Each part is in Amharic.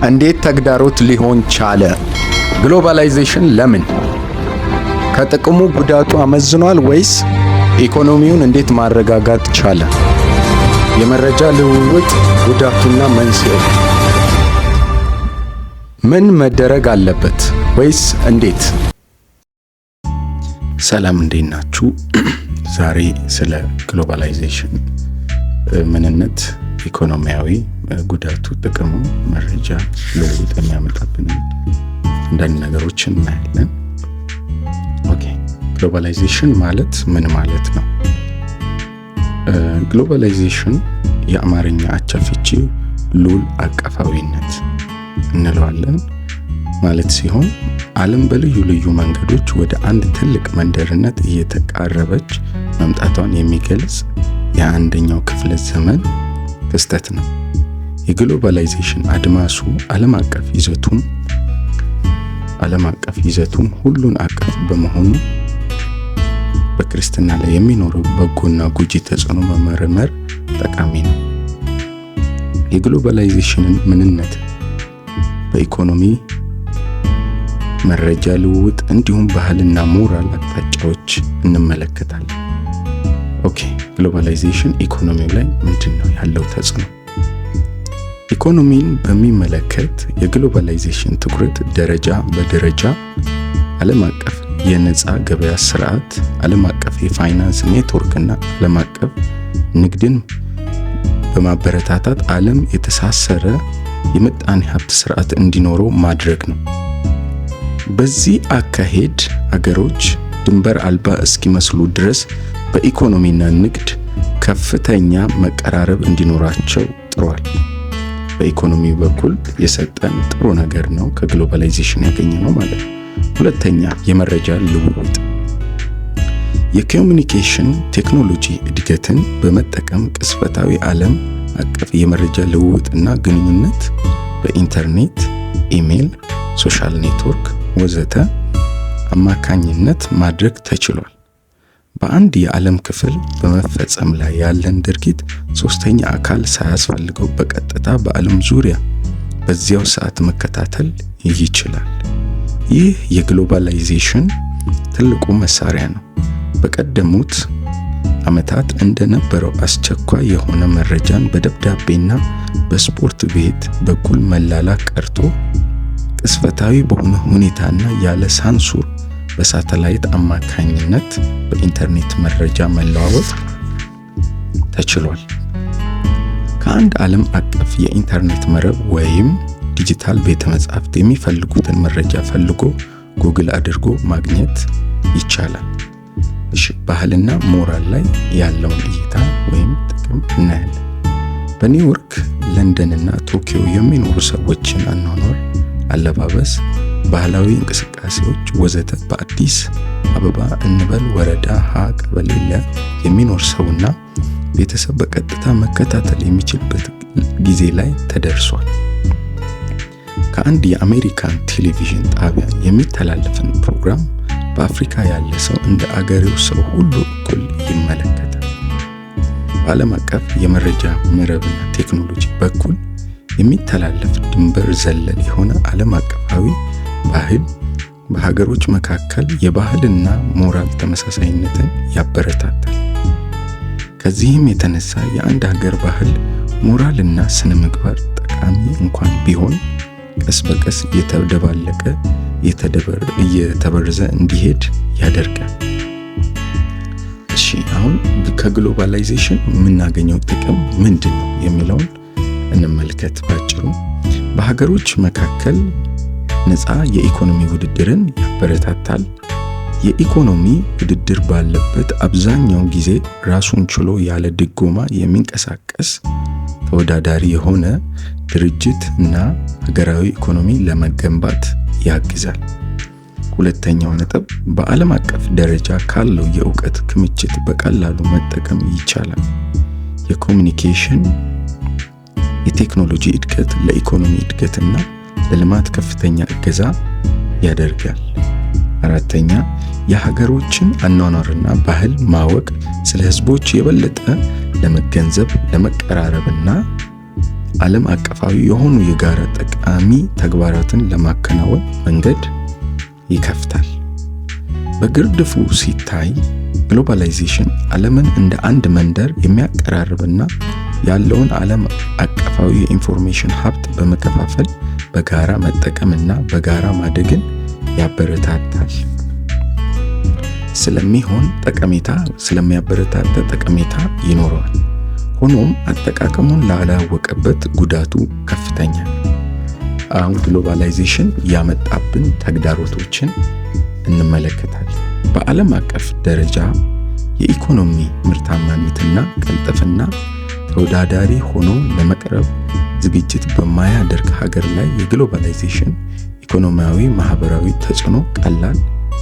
እንዴት ተግዳሮት ሊሆን ቻለ? Globalization ለምን? ከጥቅሙ ጉዳቱ አመዝኗል ወይስ ኢኮኖሚውን እንዴት ማረጋጋት ቻለ? የመረጃ ልውውጥ ጉዳቱና መንስኤው ምን መደረግ አለበት ወይስ እንዴት? ሰላም፣ እንዴት ናችሁ? ዛሬ ስለ globalization ምንነት፣ ኢኮኖሚያዊ ጉዳቱ፣ ጥቅሙ፣ መረጃ ልውውጥ የሚያመጣብን አንዳንድ ነገሮችን እናያለን። Okay፣ globalization ማለት ምን ማለት ነው? Globalization የአማርኛ አቻ ፍቺ ሉል አቀፋዊነት እንለዋለን ማለት ሲሆን ዓለም በልዩ ልዩ መንገዶች ወደ አንድ ትልቅ መንደርነት እየተቃረበች መምጣቷን የሚገልጽ የአንደኛው ክፍለ ዘመን ክስተት ነው። የ globalization አድማሱ ዓለም አቀፍ ይዘቱም ሁሉን አቀፍ በመሆኑ በክርስትና ላይ የሚኖረው በጎና ጎጂ ተጽዕኖ መመርመር ጠቃሚ ነው። የ globalization ን ምንነት በኢኮኖሚ፣ መረጃ ልውውጥ እንዲሁም ባህልና ሞራል አቅጣጫዎች እንመለከታለን። Okay፣ globalization ኢኮኖሚው ላይ ምንድን ነው ያለው ተጽዕኖ? ኢኮኖሚን በሚመለከት የ globalization ትኩረት ደረጃ በደረጃ ዓለም አቀፍ የነፃ ገበያ ስርዓት፣ ዓለም አቀፍ የፋይናንስ ኔትወርክ እና ዓለም አቀፍ ንግድን በማበረታታት ዓለም የተሳሰረ የምጣኔ ሀብት ስርዓት እንዲኖረው ማድረግ ነው። በዚህ አካሄድ አገሮች ድንበር አልባ እስኪመስሉ ድረስ በኢኮኖሚና ንግድ ከፍተኛ መቀራረብ እንዲኖራቸው ጥሯል። በኢኮኖሚ በኩል የሰጠን ጥሩ ነገር ነው፣ ከ globalization ያገኘነው ማለት ነው። ሁለተኛ፣ የመረጃ ልውውጥ። የ communication ቴክኖሎጂ እድገትን በመጠቀም ቅጽበታዊ ዓለም አቀፍ የመረጃ ልውውጥና ግንኙነት በኢንተርኔት፣ ኢሜል፣ social network ወዘተ አማካኝነት ማድረግ ተችሏል። በአንድ የዓለም ክፍል በመፈጸም ላይ ያለን ድርጊት ሶስተኛ አካል ሳያስፈልገው በቀጥታ በዓለም ዙሪያ በዚያው ሰዓት መከታተል ይችላል። ይህ የ globalization ትልቁ መሳሪያ ነው። በቀደሙት ዓመታት እንደነበረው አስቸኳይ የሆነ መረጃን በደብዳቤና በስፖርት ቤት በኩል መላላክ ቀርቶ ቅጽበታዊ በሆነ ሁኔታና ያለ ሳንሱር በሳተላይት አማካኝነት በኢንተርኔት መረጃ መለዋወጥ ተችሏል። ከአንድ ዓለም አቀፍ የኢንተርኔት መረብ ወይም ዲጂታል ቤተ መጻሕፍት የሚፈልጉትን መረጃ ፈልጎ ጉግል አድርጎ ማግኘት ይቻላል። እሺ፣ ባህልና ሞራል ላይ ያለውን እይታ ወይም ጥቅም እናያለን። በኒውዮርክ፣ ለንደን እና ቶኪዮ የሚኖሩ ሰዎችን አኗኗር፣ አለባበስ፣ ባህላዊ እንቅስቃሴዎች ወዘተ በአዲስ አበባ እንበል ወረዳ ሀ ቀበሌ ለ የሚኖር ሰውና ቤተሰብ በቀጥታ መከታተል የሚችልበት ጊዜ ላይ ተደርሷል። ከአንድ የአሜሪካን ቴሌቪዥን ጣቢያ የሚተላለፍን ፕሮግራም በአፍሪካ ያለ ሰው እንደ አገሬው ሰው ሁሉ እኩል ይመለከታል። በዓለም አቀፍ የመረጃ መረብና ቴክኖሎጂ በኩል የሚተላለፍ ድንበር ዘለል የሆነ ዓለም አቀፋዊ ባህል በሀገሮች መካከል የባህልና ሞራል ተመሳሳይነትን ያበረታታል። ከዚህም የተነሳ የአንድ ሀገር ባህል፣ ሞራልና ስነ ምግባር ጠቃሚ እንኳን ቢሆን ቀስ በቀስ እየተደባለቀ፣ እየተበረዘ እንዲሄድ ያደርጋል። እሺ፣ አሁን ከ globalization የምናገኘው ጥቅም ምንድን ነው የሚለውን እንመልከት። ባጭሩ በሀገሮች መካከል ነፃ የኢኮኖሚ ውድድርን ያበረታታል። የኢኮኖሚ ውድድር ባለበት አብዛኛው ጊዜ ራሱን ችሎ ያለ ድጎማ የሚንቀሳቀስ ተወዳዳሪ የሆነ ድርጅት እና ሀገራዊ ኢኮኖሚ ለመገንባት ያግዛል። ሁለተኛው ነጥብ፣ በዓለም አቀፍ ደረጃ ካለው የእውቀት ክምችት በቀላሉ መጠቀም ይቻላል። የ communication የቴክኖሎጂ እድገት ለኢኮኖሚ እድገትና ለልማት ከፍተኛ እገዛ ያደርጋል። አራተኛ፣ የሀገሮችን አኗኗርና ባህል ማወቅ ስለ ህዝቦች የበለጠ ለመገንዘብ፣ ለመቀራረብና ዓለም አቀፋዊ የሆኑ የጋራ ጠቃሚ ተግባራትን ለማከናወን መንገድ ይከፍታል። በግርድፉ ሲታይ ግሎባላይዜሽን ዓለምን እንደ አንድ መንደር የሚያቀራርብና ያለውን ዓለም አቀፋዊ የ information ሀብት በመከፋፈል በጋራ መጠቀምና በጋራ ማደግን ያበረታታል። ስለሚሆን ጠቀሜታ ስለሚያበረታታ ጠቀሜታ ይኖረዋል። ሆኖም አጠቃቀሙን ላላወቀበት ጉዳቱ ከፍተኛ ነው። አሁን ግሎባላይዜሽን ያመጣብን ተግዳሮቶችን እንመለከታለን። በዓለም አቀፍ ደረጃ የኢኮኖሚ ምርታማነትና ቅልጥፍና ተወዳዳሪ ሆኖ ለመቅረብ ዝግጅት በማያደርግ ሀገር ላይ የግሎባላይዜሽን ኢኮኖሚያዊ፣ ማህበራዊ ተጽዕኖ ቀላል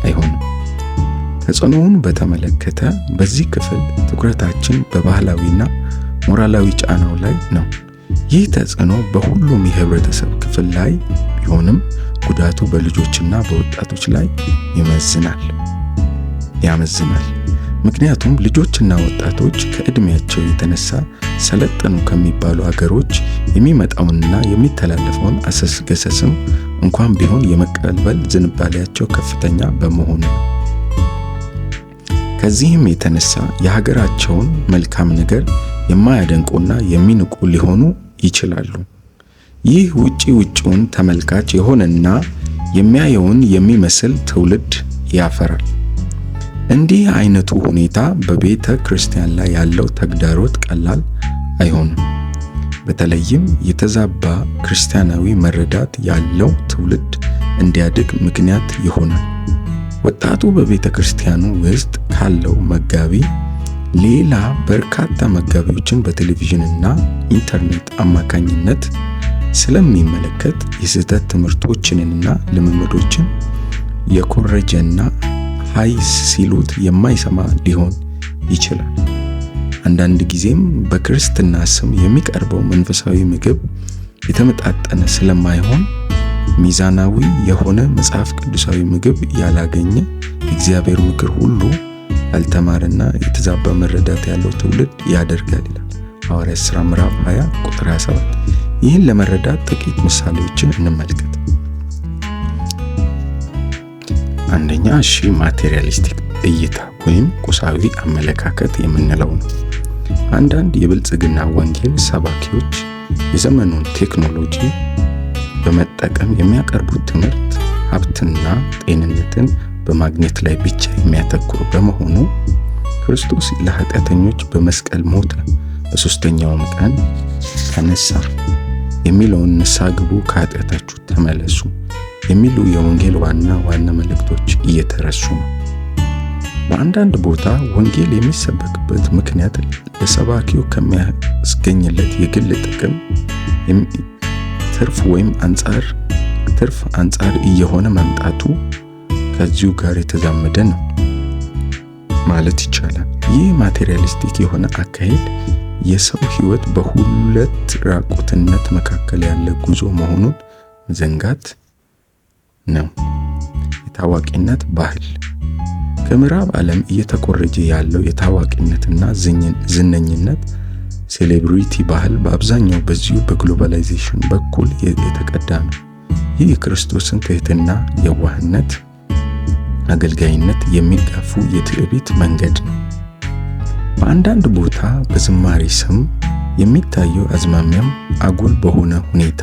አይሆንም። ተጽዕኖውን በተመለከተ በዚህ ክፍል ትኩረታችን በባህላዊና ሞራላዊ ጫናው ላይ ነው። ይህ ተጽዕኖ በሁሉም የህብረተሰብ ክፍል ላይ ቢሆንም ጉዳቱ በልጆችና በወጣቶች ላይ ያመዝናል። ምክንያቱም ልጆችና ወጣቶች ከእድሜያቸው የተነሳ ሰለጠኑ ከሚባሉ ሀገሮች የሚመጣውንና የሚተላለፈውን አሰስገሰስም እንኳን ቢሆን የመቀበል ዝንባሌያቸው ከፍተኛ በመሆኑ ነው። ከዚህም የተነሳ የሀገራቸውን መልካም ነገር የማያደንቁና የሚንቁ ሊሆኑ ይችላሉ። ይህ ውጪ ውጪውን ተመልካች የሆነና የሚያየውን የሚመስል ትውልድ ያፈራል። እንዲህ አይነቱ ሁኔታ በቤተ ክርስቲያን ላይ ያለው ተግዳሮት ቀላል አይሆንም። በተለይም የተዛባ ክርስቲያናዊ መረዳት ያለው ትውልድ እንዲያድግ ምክንያት ይሆናል። ወጣቱ በቤተ ክርስቲያኑ ውስጥ ካለው መጋቢ ሌላ በርካታ መጋቢዎችን በቴሌቪዥንና ኢንተርኔት አማካኝነት ስለሚመለከት የስህተት ትምህርቶችንና ልምምዶችን የኮረጀና ሃይ ሲሉት የማይሰማ ሊሆን ይችላል። አንዳንድ ጊዜም በክርስትና ስም የሚቀርበው መንፈሳዊ ምግብ የተመጣጠነ ስለማይሆን ሚዛናዊ የሆነ መጽሐፍ ቅዱሳዊ ምግብ ያላገኘ፣ የእግዚአብሔር ምክር ሁሉ ያልተማረና የተዛባ መረዳት ያለው ትውልድ ያደርጋል ይላል ሐዋርያት ሥራ ምዕራፍ 20 ቁጥር 27። ይህን ለመረዳት ጥቂት ምሳሌዎችን እንመልከት። አንደኛ materialistic እይታ ወይም ቁሳዊ አመለካከት የምንለው ነው። አንዳንድ የብልጽግና ወንጌል ሰባኪዎች የዘመኑን ቴክኖሎጂ በመጠቀም የሚያቀርቡት ትምህርት ሀብትና ጤንነትን በማግኘት ላይ ብቻ የሚያተኩር በመሆኑ ክርስቶስ ለኃጢአተኞች በመስቀል ሞተ፣ በሶስተኛውም ቀን ተነሳ የሚለውን ንስሐ ግቡ፣ ከኃጢአታችሁ ተመለሱ የሚሉ የወንጌል ዋና ዋና መልእክቶች እየተረሱ ነው። በአንዳንድ ቦታ ወንጌል የሚሰበክበት ምክንያት ለሰባኪው ከሚያስገኝለት የግል ጥቅም ትርፍ ወይም አንጻር ትርፍ አንጻር እየሆነ መምጣቱ ከዚሁ ጋር የተዛመደ ነው ማለት ይቻላል። ይህ materialistic የሆነ አካሄድ የሰው ሕይወት በሁለት ራቁትነት መካከል ያለ ጉዞ መሆኑን መዘንጋት ነው። የታዋቂነት ባህል ከምዕራብ ዓለም እየተኮረጀ ያለው የታዋቂነትና ዝነኝነት celebrity ባህል በአብዛኛው በዚሁ በግሎባላይዜሽን በኩል የተቀዳ ነው። ይህ የክርስቶስን ትህትና፣ የዋህነት፣ አገልጋይነት የሚጋፉ የትዕቢት መንገድ ነው። በአንዳንድ ቦታ በዝማሬ ስም የሚታየው አዝማሚያም አጉል በሆነ ሁኔታ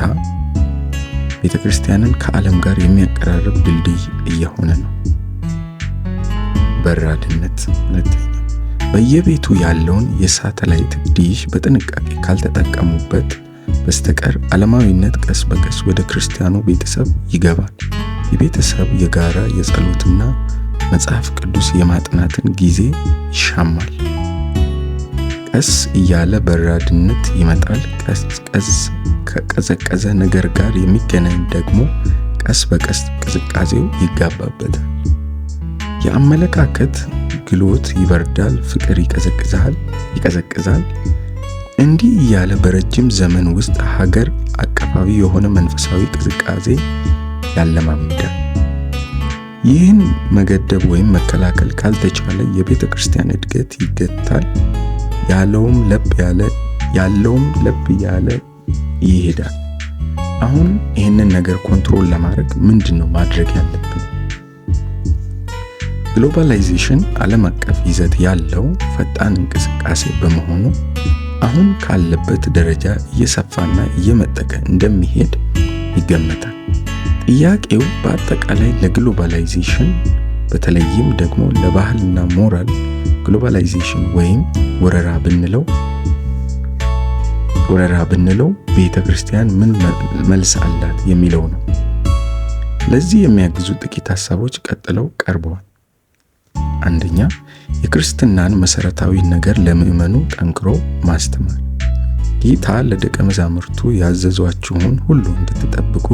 ቤተ ክርስቲያንን ከዓለም ጋር የሚያቀራርብ ድልድይ እየሆነ ነው። በራድነት ሁለተኛው፣ በየቤቱ ያለውን የሳተላይት ዲሽ በጥንቃቄ ካልተጠቀሙበት በስተቀር ዓለማዊነት ቀስ በቀስ ወደ ክርስቲያኑ ቤተሰብ ይገባል። የቤተሰብ የጋራ የጸሎትና መጽሐፍ ቅዱስ የማጥናትን ጊዜ ይሻማል። ቀስ እያለ በራድነት ይመጣል። ቀስ ከቀዘቀዘ ነገር ጋር የሚገናኝ ደግሞ ቀስ በቀስ ቅዝቃዜው ይጋባበታል። የአመለካከት ግሎት ይበርዳል፣ ፍቅር ይቀዘቅዛል። እንዲህ እያለ በረጅም ዘመን ውስጥ ሀገር አቀፋዊ የሆነ መንፈሳዊ ቅዝቃዜ ያለማምዳል። ይህን መገደብ ወይም መከላከል ካልተቻለ የቤተ ክርስቲያን እድገት ይገታል። ያለውም ለብ ያለ ይሄዳል። አሁን ይህንን ነገር control ለማድረግ ምንድን ነው ማድረግ ያለብን? Globalization ዓለም አቀፍ ይዘት ያለው ፈጣን እንቅስቃሴ በመሆኑ አሁን ካለበት ደረጃ እየሰፋና እየመጠቀ እንደሚሄድ ይገመታል። ጥያቄው በአጠቃላይ ለ globalization፣ በተለይም ደግሞ ለባህልና ሞራል globalization ወይም ወረራ ብንለው ቤተ ክርስቲያን ምን መልስ አላት የሚለው ነው። ለዚህ የሚያግዙ ጥቂት ሀሳቦች ቀጥለው ቀርበዋል። አንደኛ፣ የክርስትናን መሰረታዊ ነገር ለምዕመኑ ጠንክሮ ማስተማር። ጌታ ለደቀ መዛሙርቱ ያዘዝኋችሁን ሁሉ እንድትጠብቁ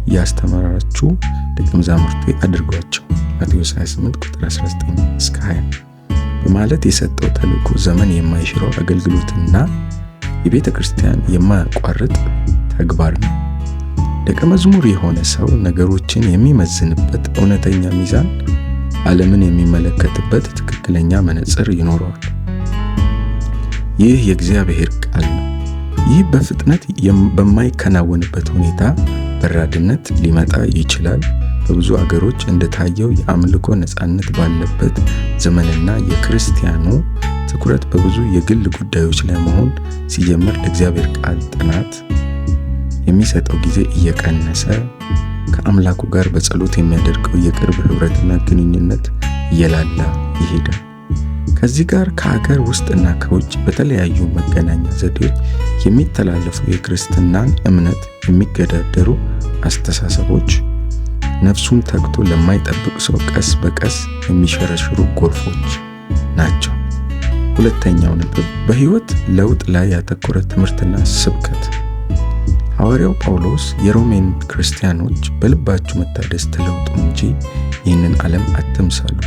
እያስተማራችሁ ደቀ መዛሙርቴ አድርጓቸው፣ ማቴዎስ 28 ቁጥር 19 እስከ 20 በማለት የሰጠው ተልእኮ ዘመን የማይሽረው አገልግሎትና የቤተ ክርስቲያን የማያቋርጥ ተግባር ነው። ደቀ መዝሙር የሆነ ሰው ነገሮችን የሚመዝንበት እውነተኛ ሚዛን፣ ዓለምን የሚመለከትበት ትክክለኛ መነጽር ይኖረዋል። ይህ የእግዚአብሔር ቃል ነው። ይህ በፍጥነት በማይከናወንበት ሁኔታ በራድነት ሊመጣ ይችላል። በብዙ አገሮች እንደታየው የአምልኮ ነጻነት ባለበት ዘመንና የክርስቲያኑ ትኩረት በብዙ የግል ጉዳዮች ላይ መሆን ሲጀምር ለእግዚአብሔር ቃል ጥናት የሚሰጠው ጊዜ እየቀነሰ፣ ከአምላኩ ጋር በጸሎት የሚያደርገው የቅርብ ህብረትና ግንኙነት እየላላ ይሄዳል። ከዚህ ጋር ከሀገር ውስጥና ከውጭ በተለያዩ መገናኛ ዘዴዎች የሚተላለፉ የክርስትናን እምነት የሚገዳደሩ አስተሳሰቦች ነፍሱን ተግቶ ለማይጠብቅ ሰው ቀስ በቀስ የሚሸረሽሩ ጎርፎች ናቸው። ሁለተኛው ነጥብ፣ በህይወት ለውጥ ላይ ያተኮረ ትምህርትና ስብከት። ሐዋርያው ጳውሎስ የሮሜን ክርስቲያኖች በልባችሁ መታደስ ተለውጡ እንጂ ይህንን ዓለም አትምሰሉ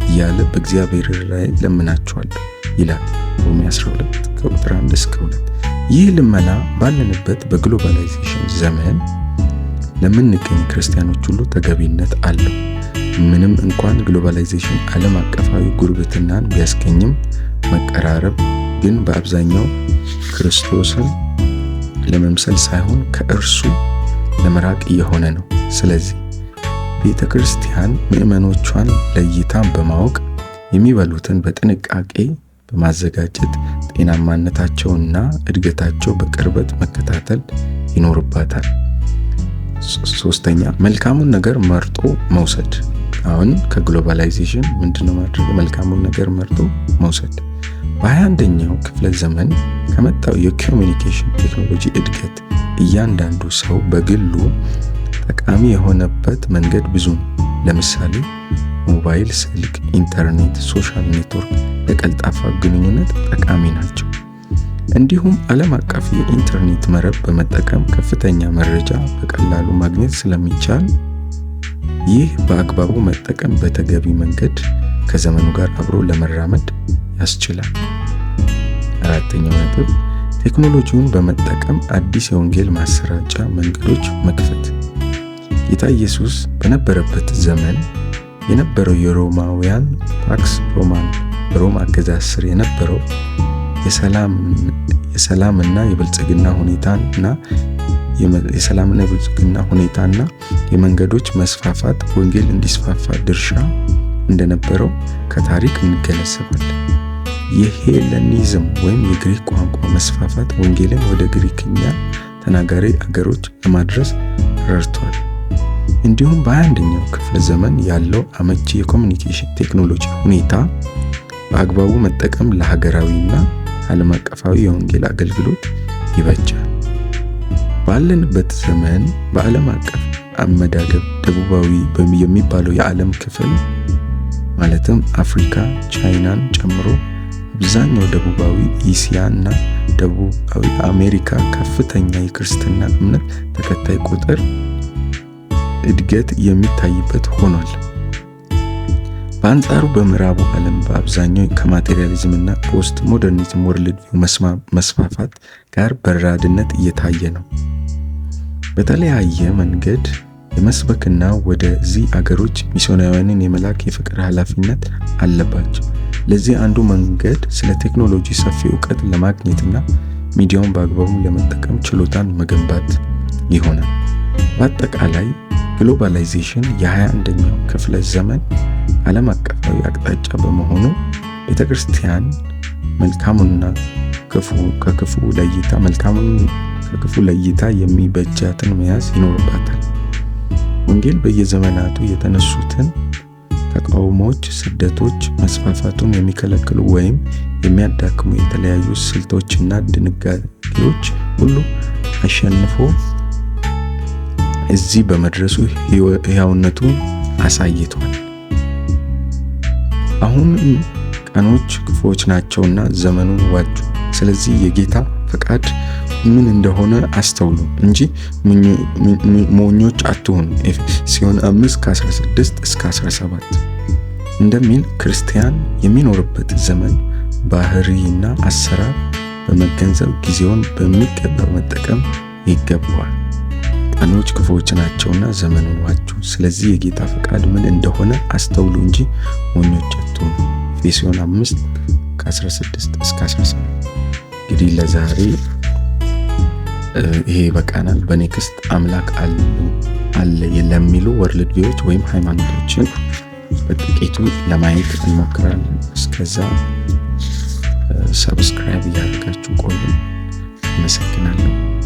እያለ በእግዚአብሔር ላይ ለምናችኋለሁ ይላል፣ ሮሜ 12 ከቁጥር 1 እስከ 2። ይህ ልመና ባለንበት በ globalization ዘመን ለምንገኝ ክርስቲያኖች ሁሉ ተገቢነት አለው። ምንም እንኳን globalization ዓለም አቀፋዊ ጉርብትናን ቢያስገኝም፣ መቀራረብ ግን በአብዛኛው ክርስቶስን ለመምሰል ሳይሆን ከእርሱ ለመራቅ እየሆነ ነው። ስለዚህ ቤተ ክርስቲያን ምዕመኖቿን ለይታ በማወቅ፣ የሚበሉትን በጥንቃቄ በማዘጋጀት፣ ጤናማነታቸውና እድገታቸው በቅርበት መከታተል ይኖርባታል። ሶስተኛ፣ መልካሙን ነገር መርጦ መውሰድ። አሁን ከ globalization ምንድነው ማድረግ? መልካሙን ነገር መርጦ መውሰድ። በ21ኛው ክፍለ ዘመን ከመጣው የ communication ቴክኖሎጂ እድገት እያንዳንዱ ሰው በግሉ ጠቃሚ የሆነበት መንገድ ብዙ ነው። ለምሳሌ ሞባይል ስልክ፣ ኢንተርኔት፣ social network ለቀልጣፋ ግንኙነት ጠቃሚ ናቸው። እንዲሁም ዓለም አቀፍ የኢንተርኔት መረብ በመጠቀም ከፍተኛ መረጃ በቀላሉ ማግኘት ስለሚቻል ይህ በአግባቡ መጠቀም በተገቢ መንገድ ከዘመኑ ጋር አብሮ ለመራመድ ያስችላል። አራተኛው ነጥብ፣ ቴክኖሎጂውን በመጠቀም አዲስ የወንጌል ማሰራጫ መንገዶች መክፈት። ጌታ ኢየሱስ በነበረበት ዘመን የነበረው የሮማውያን Pax Roman፣ በሮም አገዛዝ ስር የነበረው የሰላምና የብልጽግና ሁኔታና የመንገዶች መስፋፋት ወንጌል እንዲስፋፋ ድርሻ እንደነበረው ከታሪክ እንገነዘባለን። የ Hellenism ወይም የግሪክ ቋንቋ መስፋፋት ወንጌልን ወደ ግሪክኛ ተናጋሪ አገሮች ለማድረስ ረድቷል። እንዲሁም በ21ኛው ክፍለ ዘመን ያለው አመቺ የ communication ቴክኖሎጂ ሁኔታ በአግባቡ መጠቀም ለሀገራዊና ዓለም አቀፋዊ የወንጌል አገልግሎት ይበጃል። ባለንበት ዘመን በዓለም አቀፍ አመዳደብ ደቡባዊ የሚባለው የዓለም ክፍል፣ ማለትም አፍሪካ፣ ቻይናን ጨምሮ አብዛኛው ደቡባዊ እስያ እና ደቡባዊ አሜሪካ ከፍተኛ የክርስትና እምነት ተከታይ ቁጥር እድገት የሚታይበት ሆኗል። በአንጻሩ በምዕራቡ ዓለም በአብዛኛው ከ materialism እና post modernism world view መስፋፋት ጋር በራድነት እየታየ ነው። በተለያየ መንገድ የመስበክና ወደዚህ አገሮች ሚስዮናውያንን የመላክ የፍቅር ኃላፊነት አለባቸው። ለዚህ አንዱ መንገድ ስለ ቴክኖሎጂ ሰፊ እውቀት ለማግኘትና ሚዲያውን በአግባቡ ለመጠቀም ችሎታን መገንባት ይሆናል። በአጠቃላይ globalization የ21ኛው ክፍለ ዘመን ዓለም አቀፋዊ አቅጣጫ በመሆኑ ቤተክርስቲያን መልካሙንና ክፉ ከክፉ ለይታ መልካሙን ከክፉ ለይታ የሚበጃትን መያዝ ይኖርባታል። ወንጌል በየዘመናቱ የተነሱትን ተቃውሞዎች፣ ስደቶች፣ መስፋፋቱን የሚከለክሉ ወይም የሚያዳክሙ የተለያዩ ስልቶችና ድንጋጌዎች ሁሉ አሸንፎ እዚህ በመድረሱ ሕያውነቱን አሳይቷል። አሁንም ቀኖች ክፉዎች ናቸውና ዘመኑን ዋጁ። ስለዚህ የጌታ ፈቃድ ምን እንደሆነ አስተውሉ እንጂ ሞኞች አትሁኑ። ኤፌሶን 5 ከ16 እስከ 17 እንደሚል ክርስቲያን የሚኖርበት ዘመን ባህሪና አሰራር በመገንዘብ ጊዜውን በሚገባ መጠቀም ይገባዋል። ቀኖች ክፉዎች ናቸውና ዘመኑን ዋጁ። ስለዚህ የጌታ ፈቃድ ምን እንደሆነ አስተውሉ እንጂ ሞኞች አትሁኑ። ኤፌሶን 5 ከ16 እስከ 17። እንግዲህ ለዛሬ ይሄ ይበቃናል። በ next አምላክ አለ ለሚሉ world view ዎች ወይም ሃይማኖቶችን በጥቂቱ ለማየት እንሞክራለን። እስከዛ subscribe እያደረጋችሁ ቆዩ። አመሰግናለሁ።